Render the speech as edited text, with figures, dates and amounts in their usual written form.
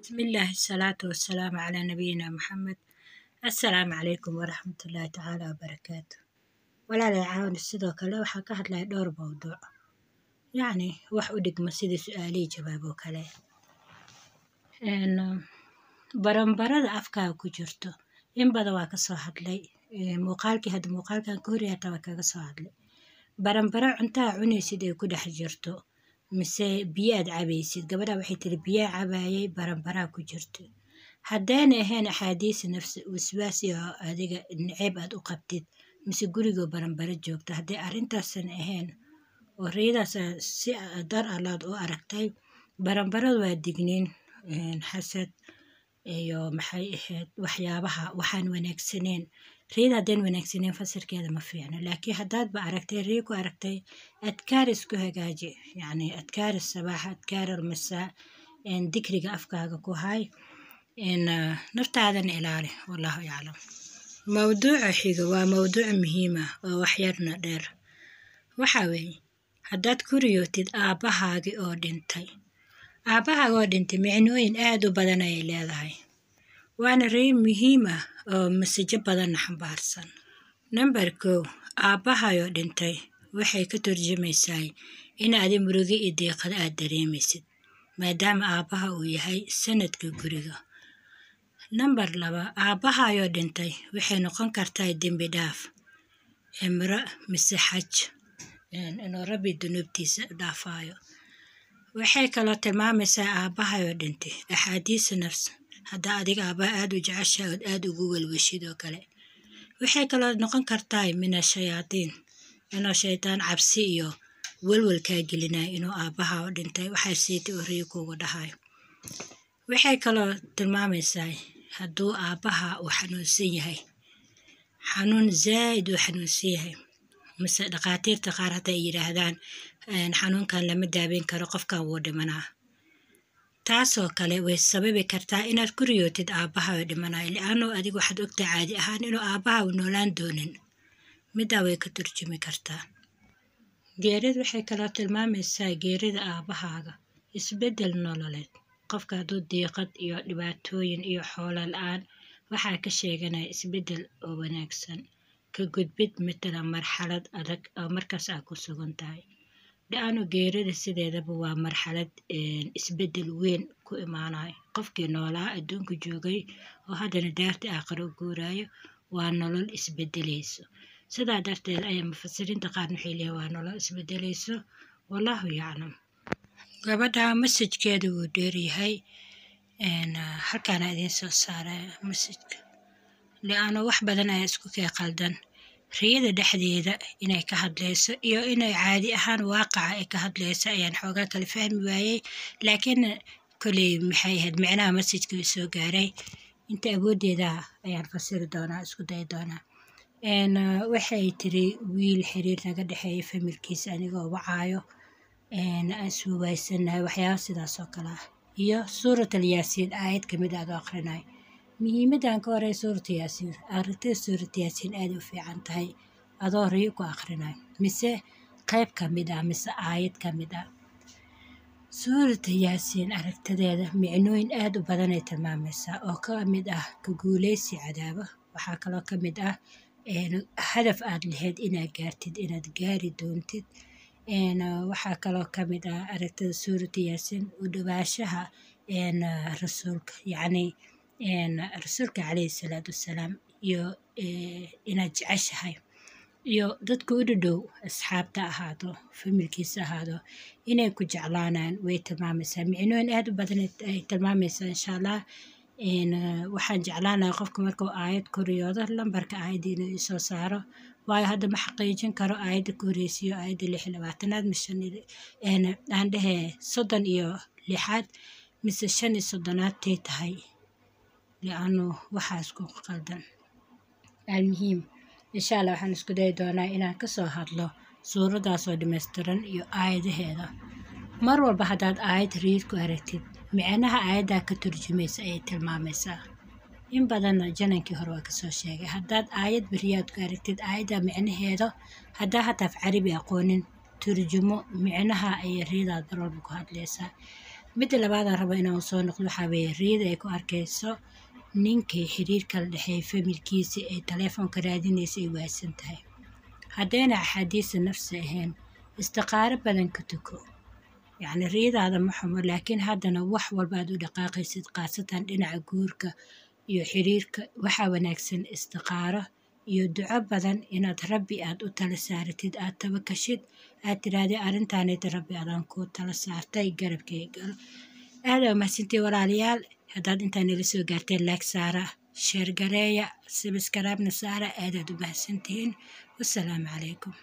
Bismillaahi salaatu wasalaamu calaa nabiyina Maxamed. Assalaamu calaykum waraxmatullaahi tacaala wabarakaatu. Walaalay caawin, sidoo kale waxaa ka hadlaya dhowr mowduuc, yacni wax u dhigma sidii su-aalihii jawaab oo kale. Baranbarada afkaaga ku jirto in badan waa kasoo hadlay muuqaalkii, hadda muuqaalkan ka horreeya hataa waa kaga soo hadlay. Baranbaro cuntaa cunaysid ay ku dhex jirto mise biyo aad cabaysid? Gabadha waxay tiri biyaa cabayay, baranbaraa ku jirto. Haddayna ahayn axaadiisi nafsi, waswaas iyo adiga neceyb aad u qabtid mise gurigoo baranbaro joogto, haddii arrintaasan ahayn oo riyadaas si dar allaad u aragtay, baranbaradu waa digniin, xasad iyo maxay ahayd, waxyaabaha waxaan wanaagsaneen. Riyada haddeen wanaagsaneen fasirkeeda ma fiicno, laakiin haddaadba aragtay, riyo ku aragtay, adkaar isku hagaaji, yacni adkaar sabaax, adkaar almasaa, dikriga afkaaga ku hay, naftaadana ilaali. Wallahu yaclam. Mowduuca xiga waa mowduuc muhiim ah oo waxyarna dheer. Waxa weeye, haddaad ku riyootid aabbahaagii oo dhintay, aabbahaaga oo dhintay, micnooyin aad u badan ayay leedahay, waana riyo muhiim ah oo masajo badanna xambaarsan. Namber 1, aabbahayoo dhintay waxay ka turjumaysaa in adi murugo iyo diiqado aad dareemaysid, maadaama aabbaha uu yahay sanadka guriga. Namber 2, aabbahayoo dhintay waxay noqon kartaa dembi dhaaf, cimro mise xaj, inuu Rabbi dunuubtiisa dhaafayo. Waxay kaloo tilmaamaysaa aabbahayoo dhintay axaadiisa nafs, haddaa adiga aabbaha aada u jeceshahay ood aada ugu welweshid oo kale. Waxay kaloo noqon kartaa min ashayaatiin, inuu shaytaan cabsi iyo welwel kaa gelinayo inuu aabbaha oo dhintay, waxaa siita oo riyo kuugu dhahayo. Waxay kaloo tilmaamaysaa hadduu aabbaha uu xanuunsan yahay, xanuun zaa'id uu xanuunsan yahay, mise dhakhaatiirta qaar hataa ay yidhaahdaan xanuunkan lama daaweyn karo, qofkan wuu dhimanaa, taasoo kale way sababi kartaa inaad ku riyootid aabbaha oo dhimanayo, li'anno adigu waxaad ogtahay caadi ahaan inuu aabbaha uu noolaan doonin. Middaa way ka turjumi kartaa. Geerida waxay kaloo tilmaamaysaa, geerida aabbahaaga, isbeddel nololeed. Qofka hadduu diiqad iyo dhibaatooyin iyo xoolo la-aan waxaa ka sheeganaya, isbeddel oo wanaagsan, ka gudbid matalan marxalad adag oo markaas aad ku sugan tahay, li'anno geerida sideedaba waa marxalad isbeddel weyn ku imaanayo qofkii noolaa adduunka joogay oo haddana daarta aakhiro u guuraayo. Waa nolol isbeddelayso. Sidaa darteed ayaa mufasiriinta qaar waxay leeyihin waa nolol isbeddelayso. Wallahu yaclam. Gabadha masajkeeda wuu dheeryahay, halkaana idiin soo saaray masajka, li'anno wax badan ayaa isku kee qaldan, riyada dhexdeeda inay ka hadlayso iyo inay caadi ahaan waaqaca ay ka hadlayso ayaan xoogaa kala fahmi waayey, laakiin koley maxay ahayd, micnaha masajka soo gaaray inta awooddeeda ayaan fasiri doonaa, isku dayi doonaa. Waxay tiri wiil xiriir naga dhexeeya familkiisa anigoo wacaayo aan iswawaysanahay, waxyaaba sidaas oo kale ah, iyo Suurat Alyaasiin aayad kamid ah adoo akhrinayo. Muhiimaddan ka horey, Suurata Yaasiin, aragtida Suurata Yaasiin aad u fiican tahay adoo riyo ku akhrinayo, mise qayb ka mid ah mise aayad ka mid ah Suurata Yaasiin. Aragtideeda micnooyin aad u badan ay tilmaamaysaa, oo ka mid ah ka guuleysi cadaabo. Waxaa kaloo ka mid ah hadaf aad lahayd inaad gaartid inaad gaari doontid. Waxaa kaloo ka mid ah aragtida Suurata Yaasiin u dhawaashaha Rasuulka, yacni Rasuulka caleyhi salaatu wassalaam, iyo inaad jeceshahay, iyo dadka u dhadhow, asxaabta ahaado, familkiisa ahaado, inay ku jeclaanaan way tilmaamaysaa. Micnooyin aad u badan ay tilmaamaysaa. Insha Allah waxaan jeclaan lahaa qofka markuu aayad ku riyoodo lambarka aayadda inuu isoo saaro, waayo hadda ma xaqiijin karo aayadda ku horeysiyo aayadda 26aad mise aan dhehe 36aad mise 35aad tay tahay, li'annu waxaa isku qaldan. Almuhiim, insha Allah waxaan isku dayi doonaa inaan kasoo hadlo suuraddaas oo dhammaystiran iyo aayadaheeda. Mar walba haddaad aayad riyid ku aragtid, micnaha aayaddaa ka turjumaysa ayay tilmaamaysaa. In badanna janankii hore waa kasoo sheegay, haddaad aayad beriyaad ku aragtid, aayadda micnaheeda, haddaa hataa af Carabi aqoonin, turjumo micnaha ayay riyadaad mar walba ku hadlaysaa. Midda labaad aan rabo inaan soo noqdo waxaa weeye riyada ay ku arkayso ninkii xiriirka la dhexeeyay familkiisa ee taleefonka raadinaysa ay waaysan tahay. Haddayna axaadiisa nafsi ahayn, istiqaaro badan ka tuko. Yacni riyadaada ma xumo, laakiin haddana wax walba aad u dhaqaaqaysid, khaasatan dhinaca guurka iyo xiriirka, waxaa wanaagsan istiqaaro iyo duco badan inaad Rabbi aad u tala saaratid, aad tabakashid, aad tirahdid arrintaanayda Rabbi adaan kuu tala saartay, garabkay gal. Aad aa umahadsantihiin walaalayaal. Haddaad intaan ila soo gaarteen, like saara, share gareeya, subscribe-na saara. Aad aad u mahadsantihiin. Wassalaamu calaykum.